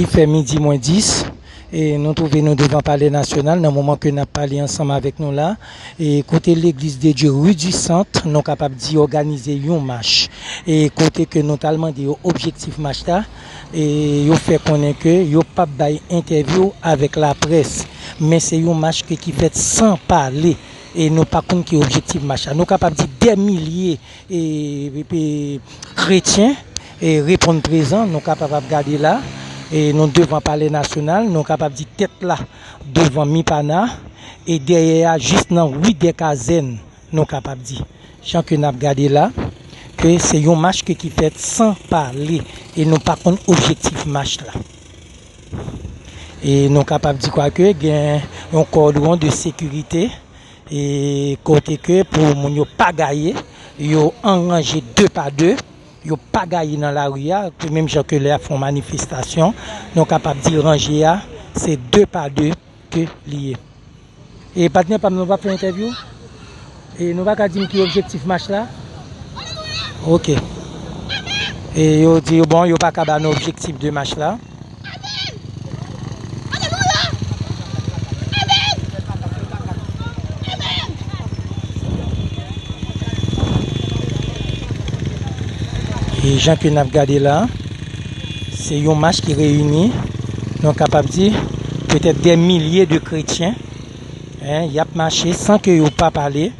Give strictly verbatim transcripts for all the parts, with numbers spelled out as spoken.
Li fè midi mwens dis, e nou twouve nou devan Palè Nasyonal nan moman ke n ap pale ansanm avèk nou la. E kote Legliz de Dye Rue du Centre, nou kapab di, òganize yon mach. E kote ke nou t al mande yo objektif mach la, e yo fè konnen ke yo p ap bay entèvyou avèk laprès. Men se yon mach ke ki fèt san pale. E nou pa konn ki objektif mach la. Nou kapab di dè milye e, e, kretyen, e, reponn prezan, nou kapab ap gade la, e, nou devan Palè Nasyonal, nou kapab di tèt la devan Mipana, e dèyè a jis nan ri dè Kazèn, nou kapab di. Jan ke n ap gade la, ke se yon mach ke ki fèt san pale, e nou pa konn objektif mach la. E nou kapab di kwa ke gen yon kòdwon de sekirite, e kote ke pou moun yo pa gaye, yo an ranje de pa de, yo pa gaye nan lari a, ke menm jan ke lè y ap fè yon manifestasyon, nou kapab di ranje a, se de pa de ke li ye. E patnè pa m, nou p ap fè entèvyou? E nou pa ka di m ki objektif mach la? Ok. E yo di, bon, yo pa ka ba nou objektif de mach la. E jan ke n ap gade la, se yon mach ki reyini, nou kapab di, petèt dè milye de kretyen, en, y ap mache san ke yo pa pale.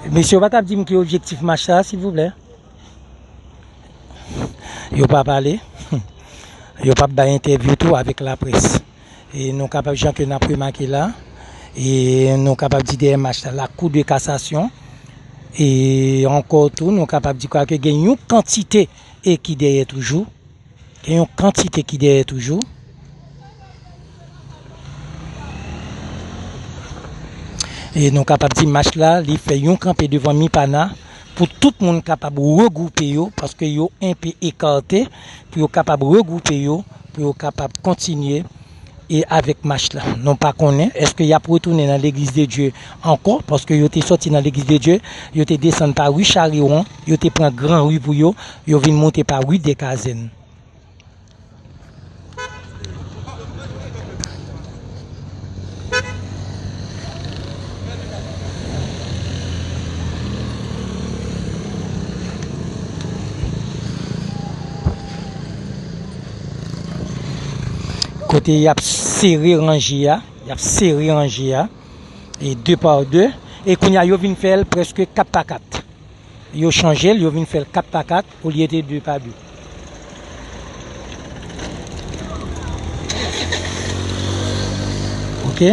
Mesye, w pa t ap di m ki objektif mach la, silvouplè? Yo pa pale. Yo p ap bay entèvyou tou avèk laprès. E nou kapab, jan ke n ap remake la, e nou kapab di dèyè mach la, la Cour de cassation. E ankò tou, nou kapab di kwa ke gen yon kantite e ki dèyè toujou. Gen yon kantite ki dèyè toujou. E nou kapab di mach la, li fè yon kanpe devan Mipana pou tout moun kapab regwoupe yo, paske yo enpe ekate, pou yo kapab regwoupe yo, pou yo kapab kontinye e avèk mach la. Nou pa konnen, èske y ap retounen nan Legliz de Dye ankò, paske yo te sòti nan Legliz de Dye, yo te desann pa ri Chariwon, yo te pran gran ri pou yo, yo vin monte pa ri dè Kazèn. Kote y ap sere ranje a, y ap sere ranje a, e de pa de, e kounye a yo vin fè l prèske kat pa kat. Yo chanje l, yo vin fè l kat pa kat, olye de de pa de. Ok?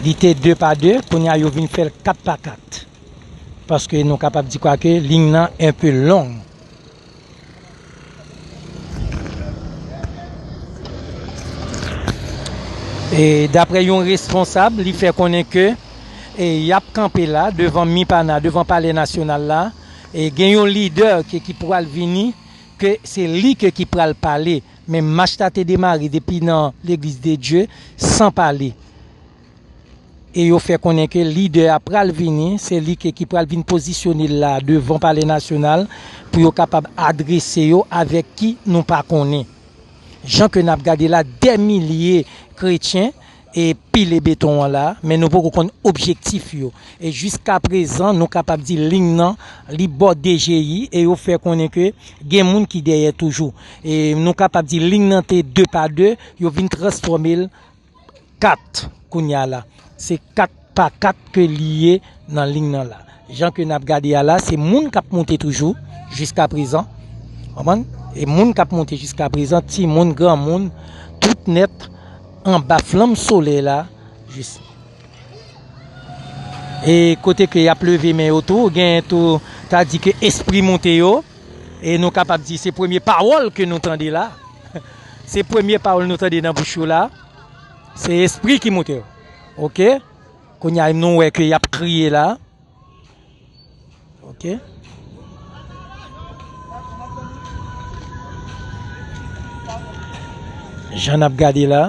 Li te de pa de, kounye a yo vin fè l kat pa kat. Paske nou kapab di kwa ke liy nan enpe long. E daprè yon responsab, li fè konnen ke, e, y ap kanpe la, devan Mipana, devan Palè Nasyonal la, e gen yon lidè ke, ki pral vini, ke se li ke ki pral pale. Men mach la te demare depi nan Legliz de Dye, san pale. E yo fè konnen ke lidè a pral vini, se li ke ki pral vin pozisyone l la devan Palè Nasyonal pou yo kapab adrese yo avèk ki nou pa konnen. Jan ke n ap gade la, dè milye kretyen e pile beton an la, men nou poko konn objektif yo. E jiskaprezan, nou kapab di liy nan, li bò D G I, e yo fè konnen ke gen moun ki dèyè toujou. E nou kapab di liy nan te de pa de, yo vin transfòme l kat kounye a la. Se kat pa kat ke li ye nan liy nan la. Jan ke n ap gade a la, se moun k ap monte toujou, jiskaprezan. Konprann? E moun k ap monte jiskaprezan, timoun, granmoun, tout nèt, anba flanm solèy la, jis. E kote ke y ap leve men yo tou, genyen tou, ta di ke espri monte yo, e nou kapab di se premye pawòl ke nou tande la. Se premye pawòl nou tande nan bouch yo la. Se espri ki moute yo. Oke? Kounye a, nou wè ke y ap kriye la. Oke? Jan n ap gade la.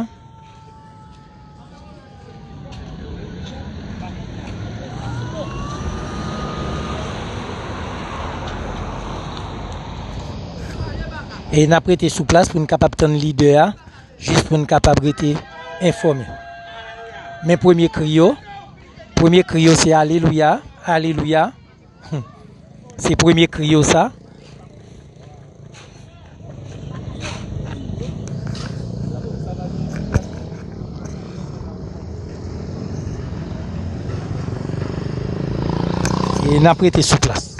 E n ap rete sou plas pou n kapab tann lidè a, jis pou n kapab rete enfòme. Men premye kri yo, premye kri yo se alelouya, alelouya. Se premye kri yo sa. E n ap rete sou plas.